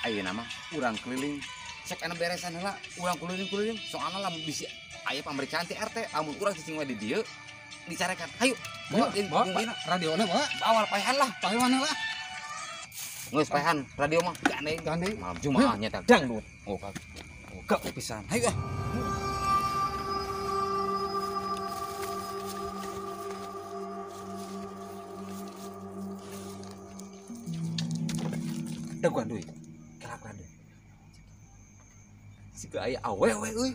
Ayeuna mah urang keliling. Cek anu beresan heula, urang keliling-keliling soalna lamun bisi aya pameriksaan ti RT, amun urang cicing we di dieu dicarekan. Hayu, bawa radiona bawa. Awal paehan lah, paehan lah. Geus paehan radio mah gandeng. Gandeng. Malam Jumaah nya teh dangdut. Oh, gak pisan. Hayu ah. Daguan deui. Kelak deui. Siga aya awewe euy.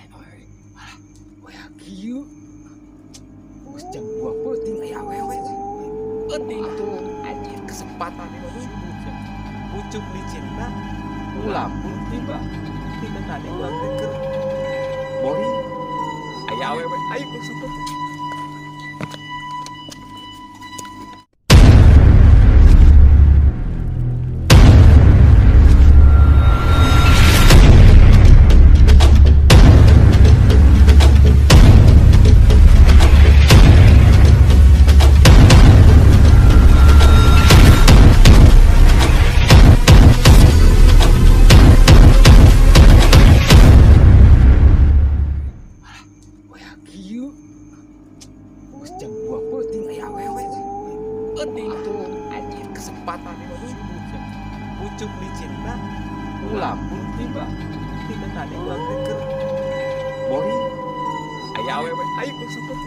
Aya awewe. Alah, we kieu. Geus jam 2 peuting aya awewe euy. Penting tuh anjir kesempatan ini pucuk dicinta ulam pun tiba tidak tadi ulang deker boring aya awewe ayo bersyukur. Pucuk dicinta ulam pun tiba tidak tadi ulang deker boring aya awewe ayo bersyukur.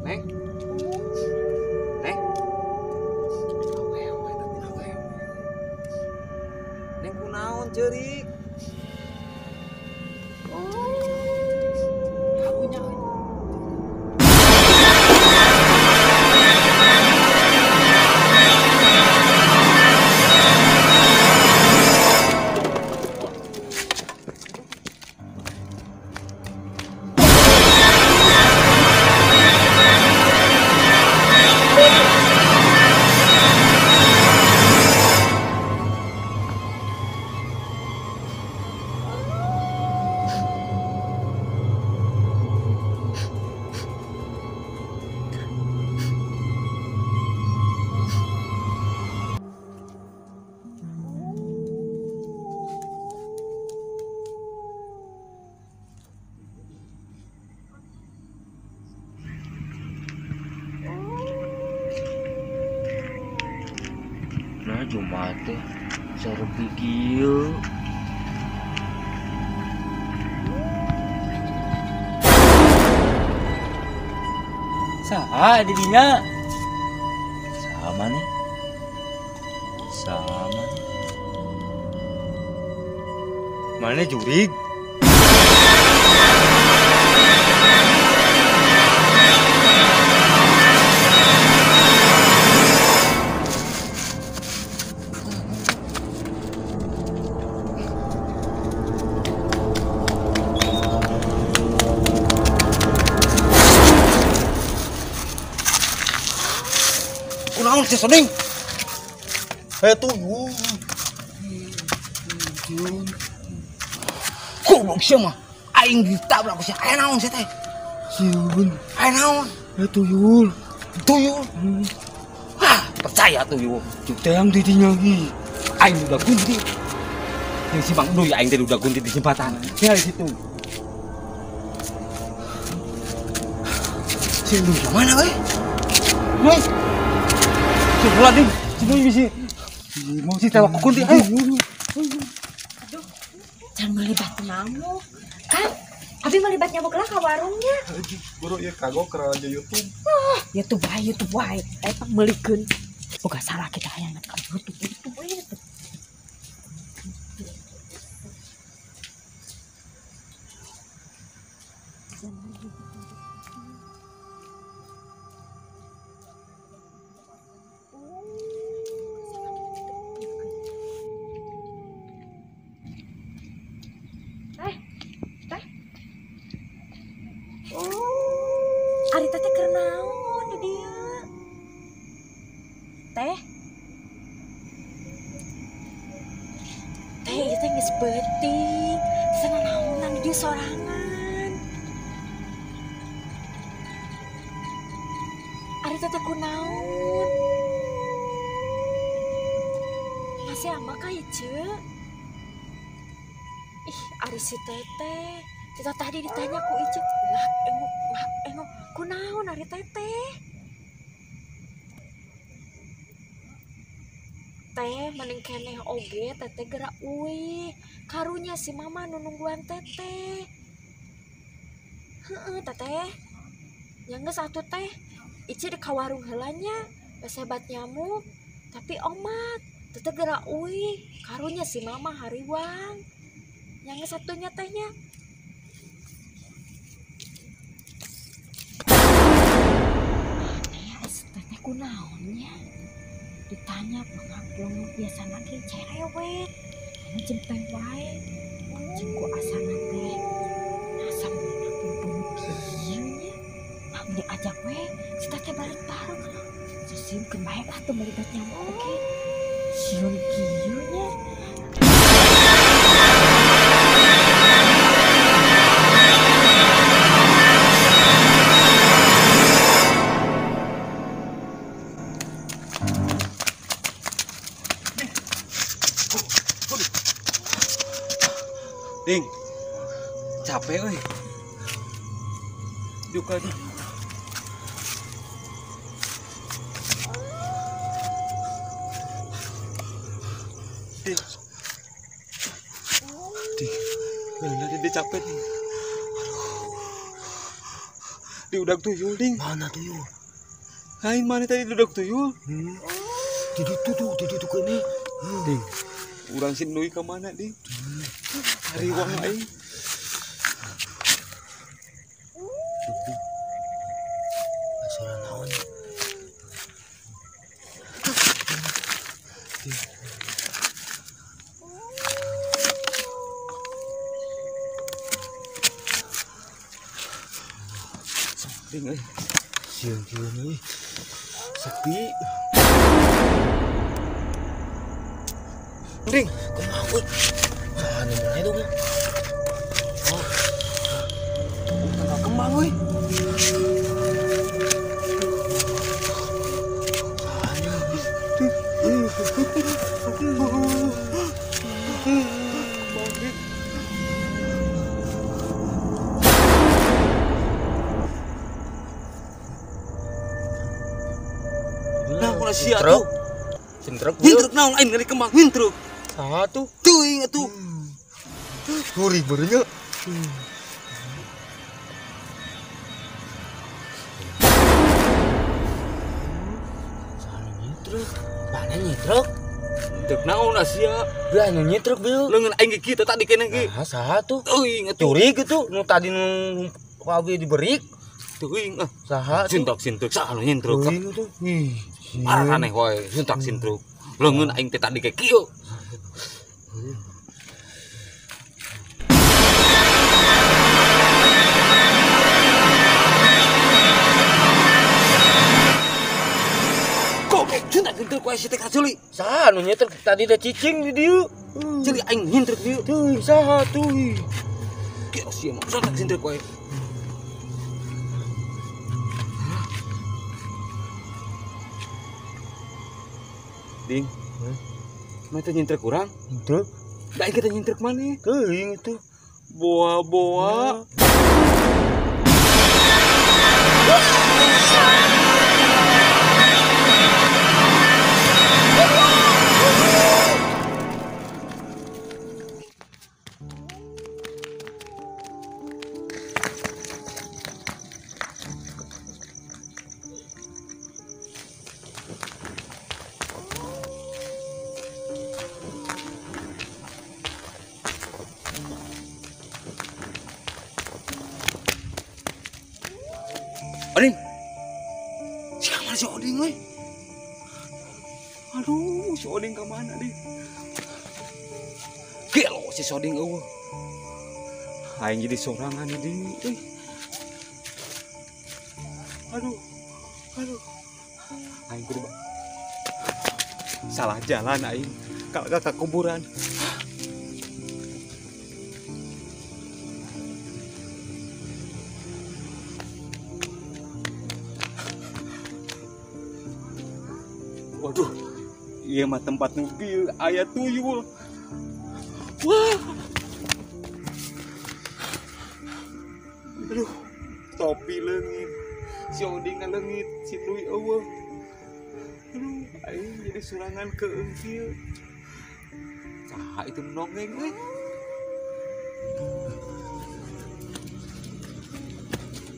Neng, neng, awewe tapi awewe. Neng kunaon ceurik? Karunya. Nah Jumat teh sarepi kieu. Saha didinya? Sama nih. Sama. Mana jurig? Kunaon si Soding? Tuyul. Goblok sia mah. Aing ditabrak sia. Aya naon sia teh? Sieun. Aya naon? Tuyul. Tuyul. Hah, percaya tuyul. Cuk teang di dinya ge. Aing udah gunti. Jeung si Mang Duy aing teh udah gunti di jembatan. Tinggal di situ. Si Duy mana euy? Duy. Sebelah ding, si Duy bisi. Mau si tewak kunti ayo. Aduh, jangan melibat nyamuk. Kan, abi melibat nyamuk lah ke warungnya. Buru ieu kagok keur aja YouTube. Ah, YouTube wae, YouTube wae. Eta meulikeun. Boga salah kita hayang ka YouTube, YouTube wae. Ari teteh keur naon di dieu? Teh. Teh ieu teh geus beuting. Teh naonan di dieu sorangan. Ari teteh kunaon? Masih ama ka ieu? Ih, ari si teteh. Kita tadi ditanya ku Ice, ngak engok, kunaon ari teteh? Teh mending keneh oge teteh gerak uih. Karunya si mama nu nungguan teteh. Heeh, teteh. Nya geus atuh teh. Ice di ka warung heula nya, sebat nyamuk, tapi omat. Teteh gerak uih, karunya si mama hariwang. Nya geus atuh nya tehnya. Teteh kunaonnya ditanya pengaplong biasa lagi cerewet ini jempeng wae jeung ku asana teh asa meunang kieu nya ah mending ajak we si teteh balik bareng sieun bae lah teu melibat nyamuk oge sieun kieu nya. Ding, capek euy. Duka ding. Ding. Ding, bener dia capek ding. Aduh. Di udak tuyul ding. Mana tuyul? Lain mana tadi udak tuyul? Di ditu tuh, di ditu kene. Ding. Urang sindui ke mana ding? Hariwang aing. Suara naon? Ding euy. Sieun-sieun euy. Sepi. Ding, kumaha euy? Saha nu mulai dong ya? Oh. Tanggal kembang euy. Saha nya? Kembang ding. Nah, ulah sia tuh. Sintruk. Hintruk naon aing ngali kembang hintruk. Saha tuh? Teuing atuh. Gurih berenya. Saha nu nyitruk? Mana nyitruk? Truk naon sia? Belah nu nyitruk bieu. Leungeun aing ge kieu tadi keneh ge. Nah, saha tuh? Teuing atuh. Curi gitu nu tadi nu ku abi diberik. Teuing ah. Saha tuh? Sintak sintruk saha nu nyintruk? Teuing atuh. Ih. Aneh wae sintak sintruk. Leungeun aing teh tadi ge kieu. Cinta gintruk wae si teh kaculi. Saha nu nyitruk tadi teh cicing di dieu. Ceuli aing nyintruk dieu. Teuing saha tuh? Kieu sia mah cinta gintruk wae. Ding. Mana teh nyintruk urang? Nyintruk. Da kita nyintruk maneh? Teuing atuh. Boa-boa. Oding. Si kamana si Oding euy? Aduh, si Oding ka mana deh? Gelo si Oding eueuh. Aing jadi sorangan di euy. Aduh. Aduh. Aing kudu salah jalan aing. Kalau ke kuburan. Waduh, ieu mah tempat nu kieu aya tuyul. Wah. Aduh, topi leungit, si Oding leungit, si Dui eueuh. Aduh, aing jadi surangan keung kieu. Saha itu nongeng euy?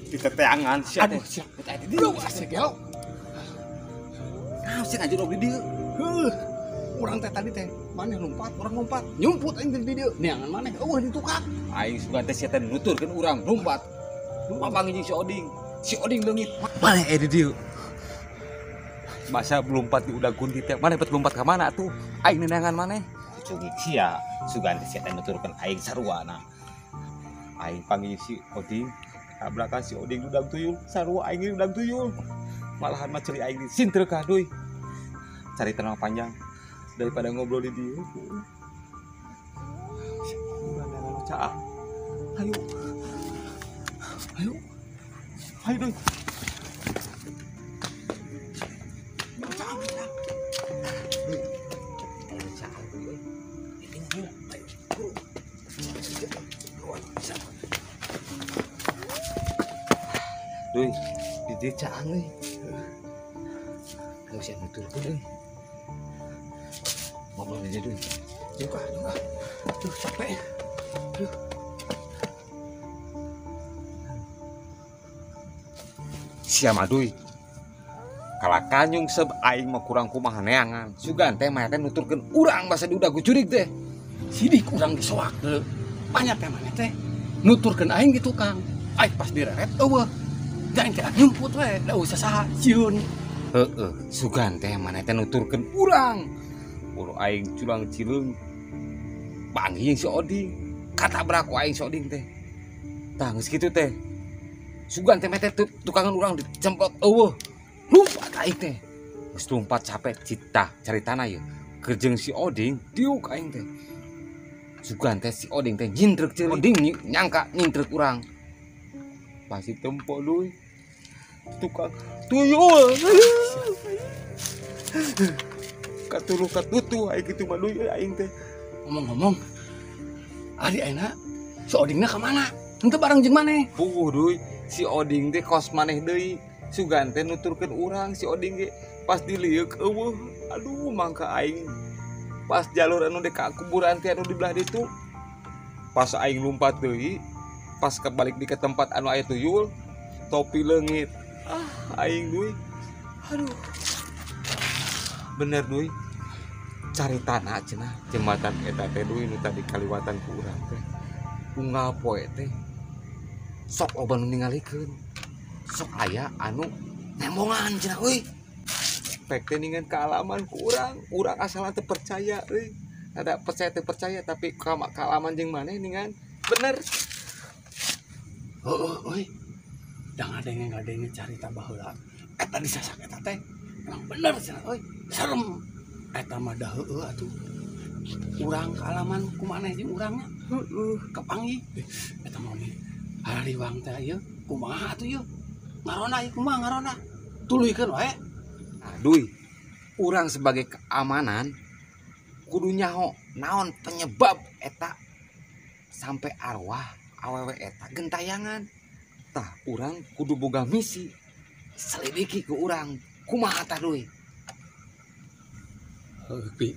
Diteteangan sia teh. Aduh, sia teh di dieu asa gelo. Nah, sih ngajur di dieu. Heuh. Urang teh tadi teh maneh lompat, urang lompat. Nyumput aing di dieu. Neangan maneh eueuh di tukang. Aing sugan teh sia teh nuturkeun urang lompat. Papanggih jeung si Oding. Si Oding leungit. Maneh di dieu. Masa lompat di udah gunti teh. Maneh bet lompat ka mana atuh? Aing neangan maneh. Cungik sia, sugan teh sia teh nuturkeun aing saruana. Aing panggil si Oding. Tabrakan si Oding udang tuyul, sarua aing udang tuyul. Malahan mah ceuli aing disintreukah deui. Cari tenang panjang daripada ngobrol di dieu. Urang neangan caah. Ayo. Ayo. Ayo deui. Duy, di dieu caang euy. Geus sia nuturkeun euy. Ngobrol di dieu deui. Yuk ah, yuk ah. Duh, capek. Duh. Sia mah duy. Kalah kanyung seb aing mah kurang kumaha neangan. Sugan teh mah teh nuturkeun urang basa di udah gujurig teh. Sidik urang disoak deui. Banyak teh maneh teh nuturkeun aing di tukang. Aing pas direret eueuh. Aing teh nyumput we, da usah saha sieun. Heeh, sugan teh maneh teh nuturkeun urang. Boro aing culang cileung. Panggih si Oding. Katabrak ku aing si Oding teh. Tah geus kitu teh. Sugan teh mah teh tukangan urang dicemplot eueuh. Lumpat aing teh. Geus lumpat capek cita caritana ieu. Keur jeung si Oding diuk aing teh. Sugan teh si Oding teh nyintrek ceuli. Oding nyangka nyintrek urang. Pasti tempo duy. Tukang tuyul. Katuluh katutuh aing kitu mah duy aing teh. Ngomong-ngomong, ari ayeuna si Odingna ka mana? Henteu bareng jeung maneh. Puguh duy, si Oding teh kos maneh deui. Sugan teh nuturkeun urang si Oding ge pas dilieuk eueuh. Aduh mangka aing pas jalur anu dek ka kuburan teh anu di belah ditu. Pas aing lumpat deui, pas kebalik di ke tempat anu aya tuyul, topi leungit. Ah, aing duy. Aduh. Bener duy. Cari tanah cenah jembatan eta teh duy nu tadi kaliwatan ku urang teh. Unggal poe teh sok loba nu ningalikeun. Sok aya anu nembongan cenah euy. Pek teh ningan kaalaman ku urang, urang asalna teu percaya euy. Ada percaya teu percaya tapi kaalaman jeung maneh ningan bener. Heeh euy. Da ngadenge-ngadenge carita baheula. Eta disasak eta teh emang bener cenah euy. Serem. Eta mah da heueuh atuh. Urang kaalaman ku maneh jeung urangnya. Heueuh, kapanggih. Eta mah nih hariwang teh ieu kumaha atuh ieu? Ngarona ieu kumaha ngarona? Tuluykeun wae. Aduh, urang sebagai keamanan kudu nyaho naon penyebab eta sampai arwah awewe eta gentayangan. Tah urang kudu boga misi selidiki ke urang kumaha tah duy. Heuh pi.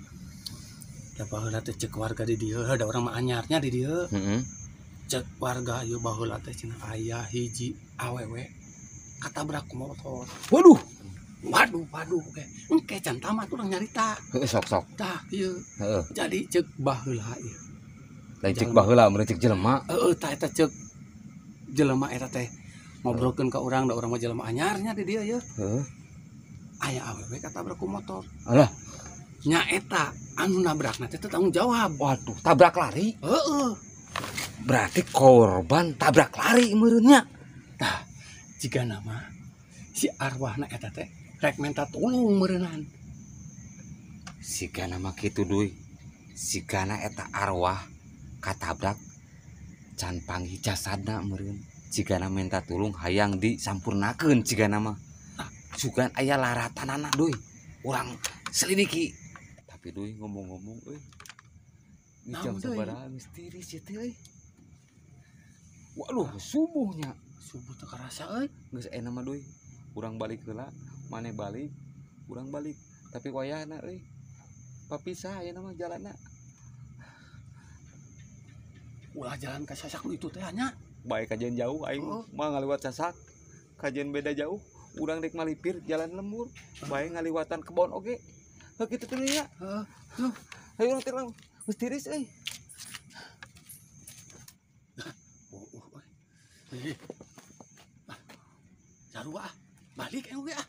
Da baheula teh ceuk warga di dieu, da urang mah anyarnya di dieu. Heeh. Ceuk warga ieu baheula teh cenah aya hiji awewe katabrak ku motor. Waduh. Waduh, waduh, oke. Engke can tamat urang nyarita. Heeh, sok-sok. Tah ieu. Heeh. Jadi ceuk baheula ieu. Lain ceuk baheula mun ceuk jelema. Heeh, tah eta ceuk jelema eta teh ngobrolkeun ka urang da urang mah jelema anyarnya di dieu ieu. Heeh. Aya awewe katabrak ku motor. Alah. Nya eta anu nabrakna teh teu tanggung jawab. Waduh, tabrak lari. Heeh. Berarti korban tabrak lari meureunnya. Tah, jigana mah Si arwahna eta teh rek menta tulung meureunnan. Sigana mah kitu duy. Sigana eta arwah katabrak can panggih jasadna meureun. Jigana minta tulung hayang disampurnakeun jigana mah. Sugan aya laratanana duy. Urang selidiki. Tapi duy ngomong-ngomong euy. Jam sabaraha geus tiris ieu teh euy. Waduh, subuhnya. Subuh teu karasa euy. Geus enak mah duy. Urang balik heula, maneh balik, urang balik. Tapi wayahna euy. Papisah ayeuna mah jalanna. Ulah jalan ka sasak nu itu teh nya. Bae kajian jauh aing mah ngaliwat sasak. Kajian beda jauh, urang rek malipir jalan lembur. Bae ngaliwatan kebon oge. Heuh kitu teh nya. Heeh. Tuh, ayo urang teh geus tiris euy. Euy. Sarua ah, balik aing oge ah.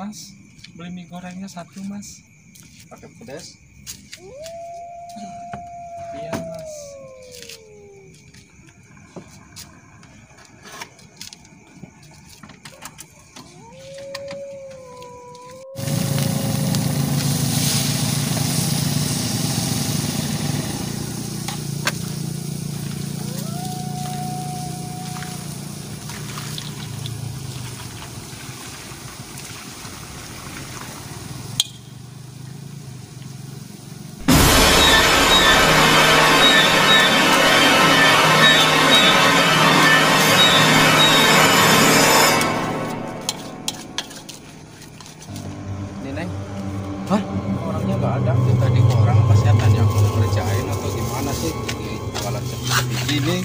Mas, beli mie gorengnya satu, Mas. Pakai pedas? Iya, Mas. Hah? Orangnya nggak ada. Itu tadi orang apa setan yang ngerjain atau gimana sih? Jadi jualan seperti gini.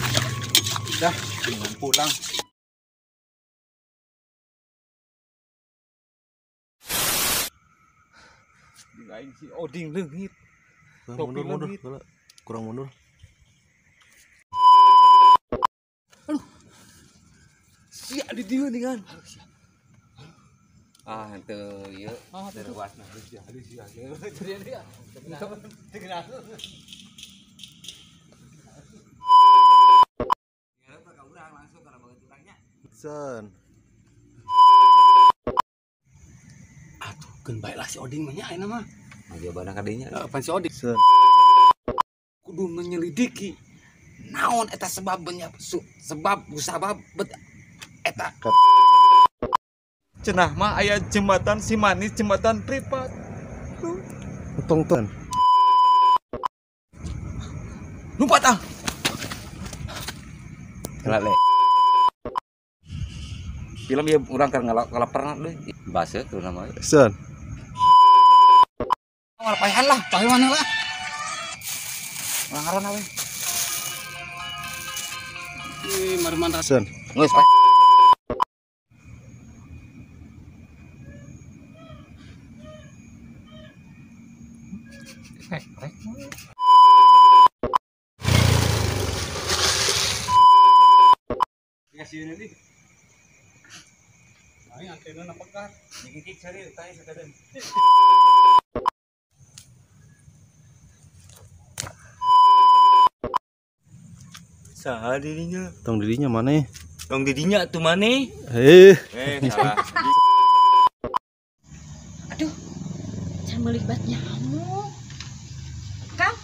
Udah, bingung pulang. Aing si Oding leungit. Mundur, mundur, kurang mundur. Aduh. Sia di dieu ningan. Ah, henteu ieu. Terwasna geus halus ya. Jadi dia. Sen. Atuh, keun bae lah si Oding mah nya ayeuna mah. Nah, jawabanna ka dinya. Pan si Oding. Sen. Kudu menyelidiki naon eta sebabnya sebab musabab bet eta. Cenah mah aya jembatan si manis, jembatan privat. Tong-tong. Lompat ah. Kelak le. Film ieu urang keur ngalaperna deui. Base tuh nama. Sen. Payahan lah, payahan lah. Urang ngaran we. Ih, marman. Sen. Geus. Kasih ini. Aing antena na pegar. Dikikik cari tanya sekadar. Saha dirinya? Tong dirinya mana? Tong dirinya tuh mana? Salah. Aduh, can melibat nyamuk. Kang,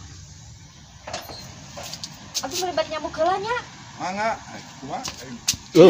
aduh melibat nyamuk heula nya. Mangga, kumaha? Oh,